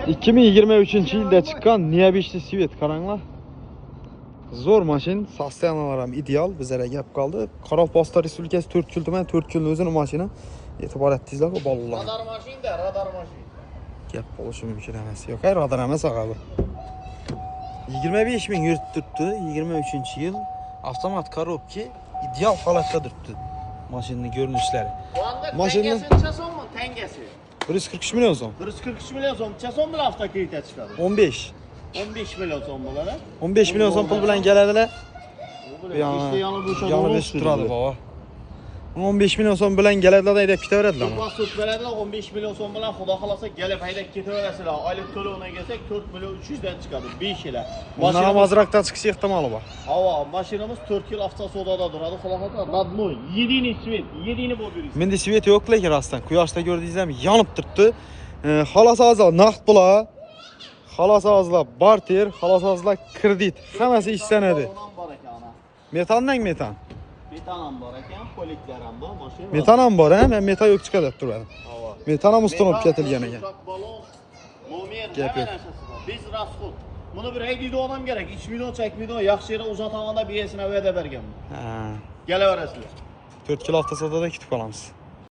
2023-yilda chiqqan необычный цвет, qaranglar. Zo'r mashin, состояния lari ham ideal, bizlarga gap qoldi. Qoraqalpog'iston Respublikasi To'rtko'l tumani, To'rtko'lni o'zini mashina. E'tibor etdingizlar, bolalar. Radar mashinda, radar mashin. Gap bo'lishi mumkin emas. Yo'q, ay, radar emas, ag'a bu. 25 ming yurib turibdi, 23-yil. Avtomat коробка, ideal holatda turibdi. Mashinaning ko'rinishlari. Mashinani- Tangasi necha so'mmi? Tangasi. 143 million so'm. 143 million so'm. Necha so'm bilan avtokreditga chiqadi? 15. 15 million so'm bo'ladi. 15 million so'm pul bilan keladilar. Ishda yonib o'chadi. Yonib esib turadi, baba. 15 million so'm bilan keladilar, haydab ketaveradilar. Pasport beradilar 15 million so'm bilan, xudo xolasa, kelib haydab ketaverasizlar. Oylik to'lovini kelsak 4 million 300 dan chiqadi 5 yil. Bundan ham ozroqdan chiqishi ehtimoli bor. Havo, mashinamiz 4 yil avtosavdoda turadi, xudo xolasa, родной, единый цвет, единый bo'lib yuribsiz. Menda свет yo'q, lekin rostdan quyoshda ko'rdingiz ham, yonib turibdi. Xolos azizlar, naqd pul, xolos azizlar, barter, xolos azizlar, kredit, hammasi ishlanadi. Balon ham bor ekan ana. Metandan metan. Metan ham bor ekan, poliklar ham bor, mashina. Metan ham bor, ha? Men metan yo'q chiqadi deb turgandim. Havo. Metan ham установка etilgan ekan. Balon, nomer, Gap hamma yo'q. narsasi bor. Без расход. Buni bir haydaydi odam kerak. 3 million, chekmaydi, yaxshi yerga uzataman deb iyasina va'da berganman. Ha. Kelaverasizlar. 4 kilo avtosavdoda kutib qolamiz.